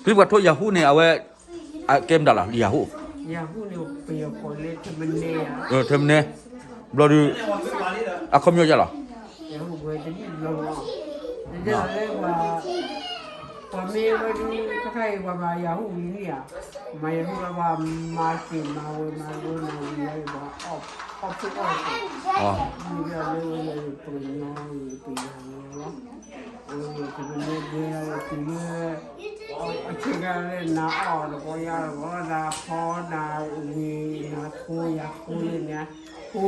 ဖဲပှၤထိယၤဟူးန့ၣ် အဝဲ အကဲမတၤလီၤ ယၤဟူး, ထဲမနုၤ, ဘျီဒုး အခီပညီယါလီၤ, ပှၤမ့ၢ်ဝဲဒုး တခါအံၤ ပှၤမၤယၤဟူးဝံၤန့ၣ်ဧါ, မၤယၤဟူးလၢပှၤမၤက့ၤမၤဝဲ မၤဝဲမၤဝံၤလၢပှၤအီၣ်ဖှိၣ်အီၣ်တၢ်, မ့ၢ်လၢဝဲပှၤကညီပယၤလီၤ, ပမ့ၢ်ဒဲတုၤလၢ အဆ့ကၤလၢနၤအီၣ်တကီယါတကီလီၤ နၤဖီနၤဝံၤ နၤဖိယၤဖိလၢန့ၣ်, ဖိယၤဟူးန့ၣ်, ဖိ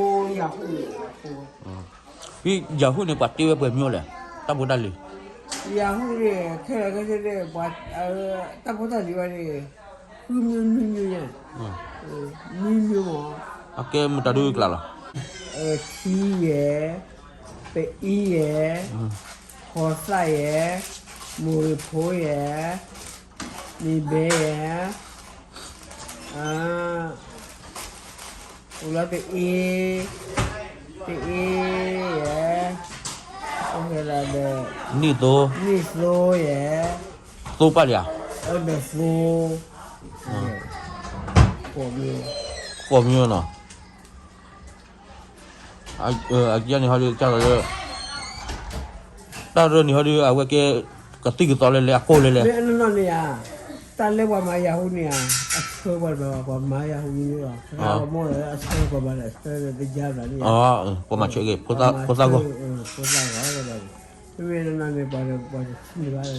ဖဲယၤဟူးန့ၣ် ပှၤတ့ဝဲပှဲၤမံၤလဲၣ်, တၢ်ဖိတၢ်လံၤ, ယၤဟူးန့ၣ် ခဲလၢာ်ခဲဆ့န့ၣ် ပှၤ တၢ်ဖိတၢ်လံၤဘၣ်န့ၣ် ဃုမံၤနွံမံၤညါ, နွံမံၤမး, အကဲမတၤဒုးကျါလီၤ, ထံယဲၢ်, ပအံယဲၢ်, ဖီသၣ်ယဲၢ်, မိၢ်ရ့ၣ်ဖိယဲၢ်, မ့ၢ်ဘဲယဲၢ် အိၣ်လၢတအ့, တအ့ယဲၢ်, အိၣ်ဒီး နံၣ်သိ, နံၣ်သိယဲၢ်, သိပၢ်လံဧါ, အိၣ်ဒီးသိ, ဃိးမံၤနီၤ, အကဲန့ၣ်ဟီဒုး ကလီၤလၢ တၢ်ရၢန့ၣ်ဟီဒုး အဝဲကဲ ကသံၣ်ကသီလဲၣ်လဲၣ် အကိၢ်လဲၣ်လဲၣ်, မ့ၢ်အနီၢ်နီၢ်န့ၣ်ဧါ, တၢ်လၢပှၤမၤယၤဟူးန့ၣ်ဧါ, အဆၢပှၤတဘၣ်ဘၣ် ပှၤမၤယၤဟူးန့ၣ်လီၤ, ပှၤမိၢ်လၢအဆၢပှၤမၤဒီးအဆၢလၢတယါဘၣ်န့ၣ်ဧါ, ပှၤမၤဆၢဂ့ၤ ဖိသၣ်ဂီၢ်, ဖိသၣ်ဂီၢ်, မ့ၢ်အနီၢ်နီၢ်န့ၣ် ပှၤတဆံန့ၣ်ဘၣ်န့ၣ်, ပှၤ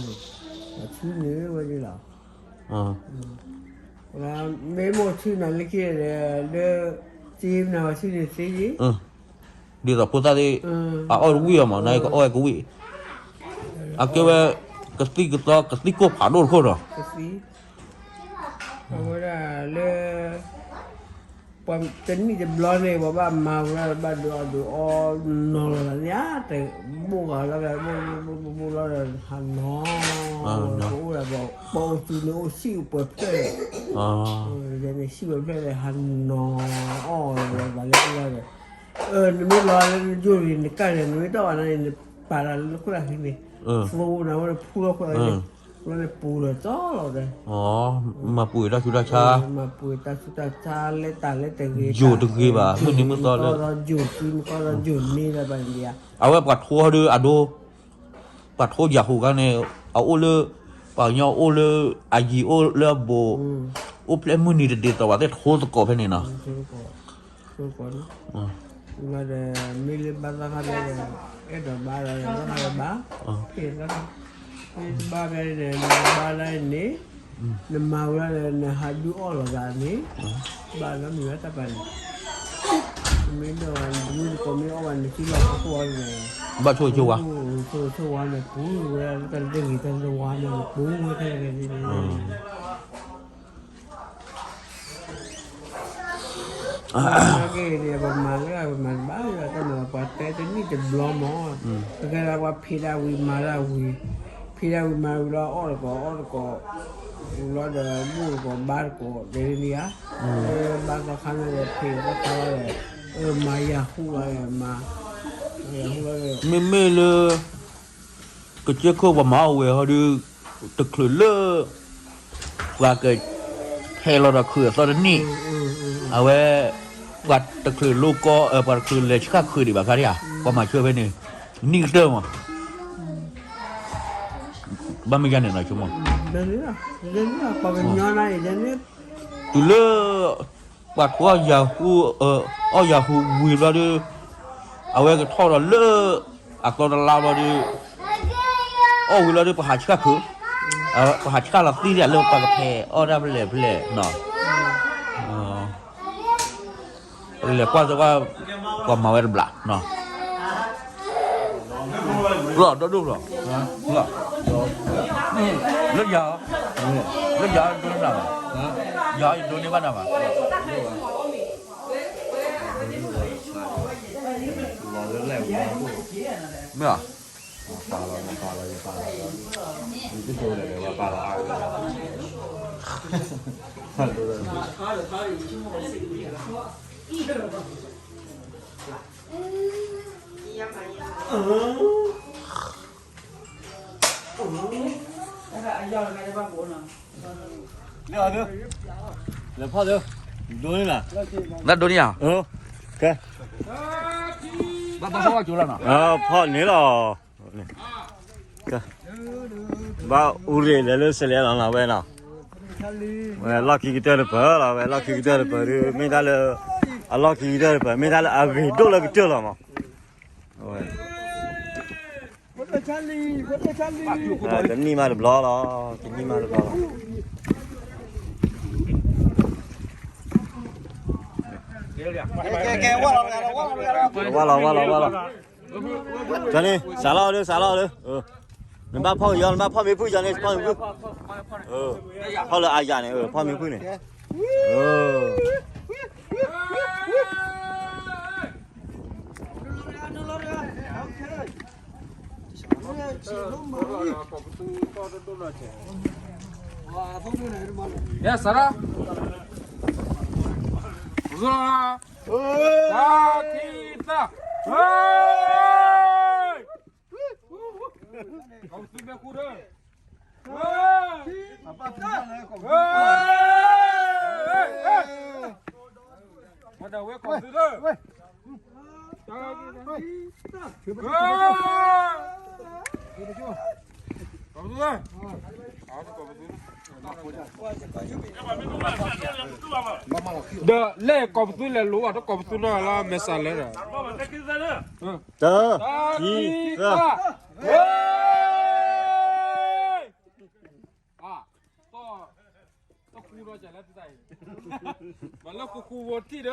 ဆံန့ၣ်ဝဲန့ၣ်လီၤ မ့ၢ်မိၢ်ဆူၣ်နၤလၢခံဒီး လၢ သ့မနၤဝဲဆူၣ်န့ၣ်သ့ယံၤ, ဒ်သိးဖိသၣ်သ့ၣ် အအီၣ်တဝံၣ်အီၤမး နကအီၣ်ဝဲကဝံၣ်, အကဲဝဲ ကသံၣ်ကသီ ကသံၣ်ကိၢ်ဖးဒိၣ်တခိၣ်ဒီး, အဝဲဒၣ်လၢ ပှၤတနံၣ်တဘျီန့ၣ် ပှၤဘၣ်မၤဝဲဒၣ် ဘၣ်ဒုးအီၣ်ဒုးအီနီၤလီၤသးန့ၣ်ဧါ, တဘိၣ်ဂၤလီၤဒီး ဘိၣ်ဘိၣ်ဘိၣ်ဘိၣ်လီၤဒီး ဟးနီၤ, ပအိၣ်ဒီး ပအိၣ်သူန့ၣ်အိၣ်ဆံၣ်ပှဲၤဖျၢၣ်, န့ၣ်ဆံၣ်ပှဲၤဖျၢၣ်ဒီး ဟးနီၤအီၣ်လီၤသးလၢပျၢၤဒီး, နမ့ၢ်လီၤလၢနယိၣ်န့ၣ် နကၢ်န့ၣ် နမ့ၢ်တၢ်ဘၣ်န့ၣ် နပာ်လီၤလၢနခိၣ်သၣ်ခံန့ၣ်, သိနၤဝဲဖူလီၤခိၣ်သၣ်ခံန့ၣ်, လီၤန့ၣ်ပူၤလီၤသီလီၤဒီး မၤပူၤတၢ်ဆူးတၢ်ဆါ, မၤပူၤတၢ်ဆူးတၢ်ဆါ လဲၤတၢ်လဲၤတဂ့ၤ, ယိာ်တဂ့ၤဘၣ်, မုၢ်နံၤမုၢ်သီလၢ ယိာ်စုမုၢ်သီလီၤ ယိာ်မ့ၢ်လၢၤဘၣ်န့ၣ်, အဝဲပှၤထိဟီဒုးအဒိ, ပှၤထိယၤဟူးခါန့ၣ်, အအိၣ်လၢ, ပှၤကညီအိၣ်လၢ, အယံၤအိၣ်လၢအဘူး, အိၣ်ဖျဲၣ်မုၢ်နံၤတဒ်သိးဘၣ်သ့ၣ်ထိသကိးဖဲန့ၣ်နီၤ, ထိသကိး, ဒီး မ့ၢ်လၢဘါသီခါဒီး အဲၣ်ဒိးဘါဒီး ဘါသီခါဒီးဘါ, ဖဲသီခါ, မ့ၢ်ဘါဖဲန့ၣ် နဘါလၢန့ၣ်, နမၤဝဲဒၣ်ဒီး နဟးဒုးအီၣ်လီၤသးန့ၣ်, ဘၣ်လီၤမ့ၢ်ဝဲတၢ်ပာ်န့ၣ်, မ့ၢ်ဒီးဝဲ မုၢ်တကိးမ့ၢ်အီၣ်ဝဲန့ၣ် စုလီၢ်ခီၣ်ခိၣ်အီၤန့ၣ်, ဘၣ်ဆိၣ်ဆိၣ်ဝါ, ဆိၣ်ဆိၣ်ဝါန့ၣ် ပူၤဝဲဒၣ်လၢတၢ်လၢဂ့ၤတၢ်လၢဝါန့ၣ် ပူၤဝဲခဲလၢာ်န့ၣ် နာ်က့န့ၣ် ပမၤလၢပမၤတဘၣ်လၢၤဘၣ် တၢ်မၤပှၤတဲတနံၣ်တဘျီမး, ပကဲဒၣ်ပှၤဖံးဒၣ်ဝံၤမၤဒၣ်ဝံၤ, ဖံးဒၣ်ဝံၤမၤဝံၤလီၤ အီၣ်တကိးအီၣ်တကိး, ဝံၤလီၤဒီးဘူၣ်တကိးဘါတကိး တဲန့ၣ်ဧါ, ဘါသီခါန့ၣ်ဒီးဖံးတၢ်ခါလီၤဒီး, မၤယၤဟူးလီၤဒီးမၤ, ယၤဟူးလီၤဒီး, မ့မ့ၢ်လၢ ကစၢၢ်ခိၣ်ပှၤမၤအီၣ်ဝဲဟီဒုး, တချုးလၢ ပှၤကဟဲလီၤဒီးခုးအသီတနံၣ်, အဝဲ ပှၤတချုးလိကီ, ပှၤတချုးလဲၤဆှၣ်ခုးဒံးဘၣ်ခါဒံးဧါ, ပှၤမၤဆၢဖဲန့ၣ် နံၣ်ကတၢၢ်မး, ဘၣ်မ့ၢ်ယါန့ၣ်နီၤဆိကမိၣ်, ပှၤကညီန့ၣ် တုၤလၢ ပှၤထိအီၣ်ယၤဟူး, အီၣ်ယၤဟူးဝံၤဘျီဒီး, အဝဲကထီၣ်ဒီးလၢ အသီတလါဘျီဒီး, အီၣ်ဝံၤလီၤဒီး ပဟးဆှၣ်ခုး, ပဟးဆှၣ်လီၤသံဒၣ်လၢပှၤကဖဲးအီၣ်ဒၣ်ဖဲလဲၣ်ဖဲလဲၣ်နီၤ, ပကလဲၤကွၢ်သကွၢ်, ပှၤမၤဝဲတဘျးနီၤ, ဘျီဒီဒိၣ်ဘျီ, လၢယၤ, လၢယၤဒိးန့ၢ်ဘၣ်, ယၤယဒိးန့ၢ်ဘၣ်နၤဘၣ်, မ့ၢ်ဧါ, လဲၤဖီၣ်ဒိၣ်, ဒိၣ်န့ၣ်လီၤ, ဘၣ်ဒိၣ်န့ၣ်ဧါ, ကဲ, ဘၣ်ဖီၣ်ကၠိလီၤနီၤ, ဖီၣ်န့ၣ်လီၤ, ဘၣ်အူရ့ၤလဲၤလၢစလဲလီၤနီၤဝဲနီၤ, ဝဲလီၢ်ခံကတၢၢ်တပၢၢ်လီၤ, ဝဲလီၢ်ခံကတၢၢ်တပၢၢ်ဒီး မ့ၢ်တၢ်လၢ အလီၢ်ခံကတၢၢ်တပၢၢ် မ့ၢ်တၢ်လၢအဂ့ၤဒိၣ်လၢကတၢၢ်လီၤမး, ဝဲ တနံၣ်မးတဘျီလီၤ, တနံၣ်မးတဘျီလီၤ, ဝါလီၤ ဝါလီၤ ဝါလီၤ, ကၠီန့ၣ် စးလီၤဒီး စးလီၤဒီး, နဘၣ်ဖီၣ်ကယီၤ နဘၣ်ဖီၣ်မ့ၢ်ဖုၣ် ကၠီန့ၣ် ဖီၣ်မ့ၢ်ဖုၣ်, ဖီၣ်လၢအယၤန့ၣ် ဖီၣ်မ့ၢ်ဖုၣ်န့ၣ်, ယဲ စးထီၣ်, သၢ, ခံ, သၢ, ကီၢ်ပသူမ့ၢ်ဃူဒီး, ဝဲဒၣ်ဝဲကီၢ်ပသူဒီး, ကီၢ်ပသူ, ဒီးလဲၣ်ကီၢ်ပသူလဲၣ်လိၤဘၣ်ဒီးကီၢ်ပသူနီၢ်လၢမဲာ်ဆှးလဲၣ်ဒီး, တၢ်, ခံ, သၢ, တၢ်, တၢ်ဃူဒီးကလဲၣ်တၢ်အံၤ, မၤလၢဃူဃူဝီၤတံၢ်ဒီး,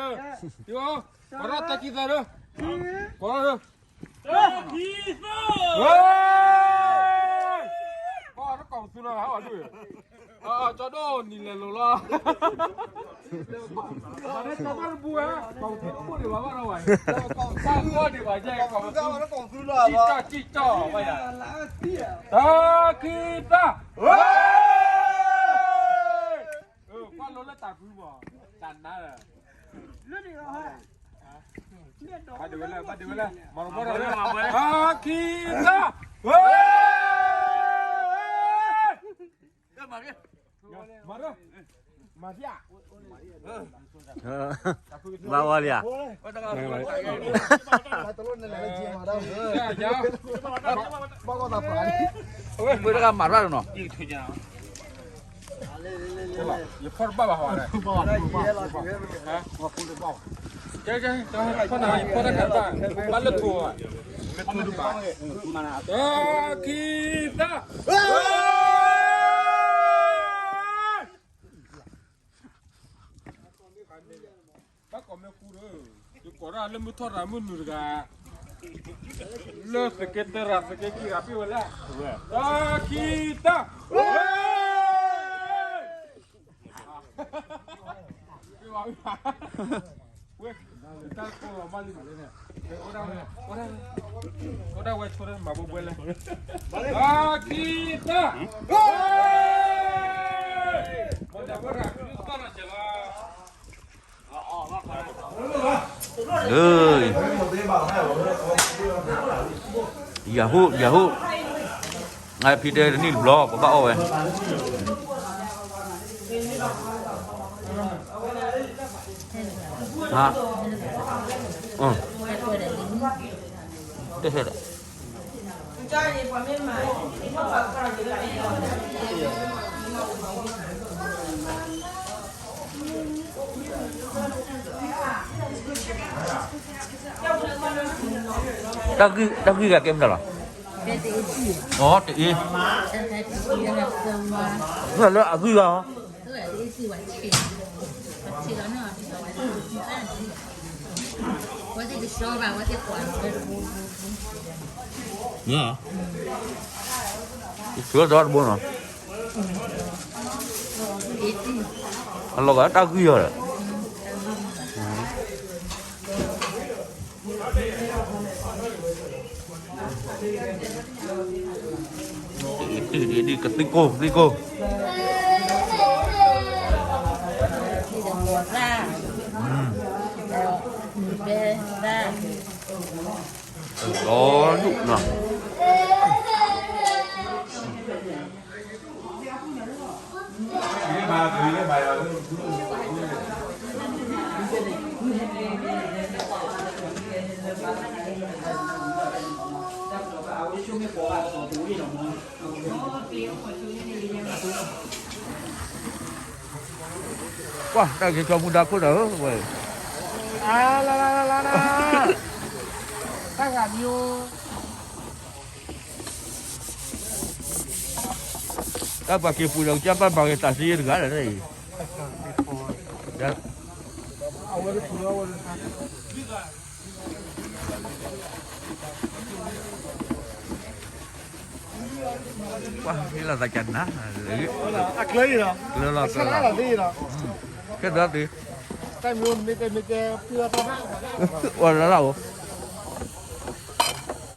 ကိးထီၣ်တၢ်ခံသၢဒီး, ကိးထီၣ်ဒီး, တၢ်ခံသၢ, ကိးထီၣ်တၢ်ကီၢ်ပသူနီၢ်လၢအီၤဒုး, ကၠီဒိၣ်နံၤလဲၤလိၤလီၤ, မၤလၢကၠီဒိၣ်တဘူၣ်ဝဲ, ကီၢ်ပသူတဘူၣ်ဒံးဘၣ်ဘၣ်ဒီးဝဲ, တၢ်ကီၢ်ဒံးဘၣ်ကဲ ကီၢ်ပသူ, ကၠီကၠီဘၣ်ယၤ, တၢ်ခံသၢ, ကွၢ်လိလၢတၢ်ဖုဘၣ်, တၢ်နါဒီး, ဘၣ်ဒ့ဝဲလဲၣ် ဘၣ်ဒ့ဝဲလဲၣ်, မၤရၤဘီၣ်ရၤ, တၢ်ခံသၢ, မၤရၤ, မၤရၤ, မၤရၤ, ဘၣ်ဝဲလံဧါ, မ့ၢ်တဂၤမၤရၤနီၤ, ယဖီၣ်တဘၣ်ဘၣ်ဟီ, ကဲကဲ, ဖီၣ်နၤ ယဖီၣ်တၢ်ခါတဘၣ်, ဘၣ်လၢထိး, တၢ်ခံသၢ, ဘၣ်ကီၢ်မ့ၢ်ဃူဒီး, ယကိးတၢ်လၢမုၢ်ထီၣ်တၢ်မုၢ်နုာ်တဂၤ, လၢသုးက့တရၢ်သုးက့ခံဂၤပ့ၢ်ဝဲလဲၣ်, တၢ်ခံသၢ, ဝဲ, တၢ်ကိးလီၤမၢ်လံမးလဲၣ်န့ၣ်, အိၣ်ဒၣ်ဝဲဆိဒၣ်မၤဘှဲဘှဲလဲၣ်, တၢ်ခံသၢ, မၤလၢဝဲဒၣ်သုးသီၣ်လီၤကဲလီၤ, ယၤဟူး ယၤဟူး, ငါဖံတဲတနံၣ်တဘျီ ပဘၣ်အီၣ်ဝဲ, ဟါ, တဟဲဒီး တၢ်ဂံၢ်ဂၤကဲမတၤလီၤ, အတအ့, လၢအဂံၢ်ဂၤဟီ, မ့ၢ်, ကသံၣ်ဒီတဘိနီၤ, အလီၤဂာ်တၢ်ဂံၢ်အီၤဒီး ကသံၣ်ကိၢ် ကသံၣ်ကိၢ်, လီၤဒူၣ်နီၤ. ကွၢ် တၢ်က့ၤကၠီမူဒါခိၣ်ဒီးဧၢ, ဝဲ, တၢ်ဂၤမံၤ, တၢ်ပှၤက့ၤပူၤဒီး ကစၢ်ပၢ်မၤက့ၤတၢ်သံတဂၤလၢၤ, ကွၢ် ဟ့ၣ်လီၤသးကနၤ, အကျၢၤလီၤ, ကျၢၤလီၤ, ကဲဒီးသု, တၢ်မ့ၢ်အိၣ်မ့ၢ်တဲမ့ၢ်တဲ, အိၣ်လၢလၢ်အိၣ်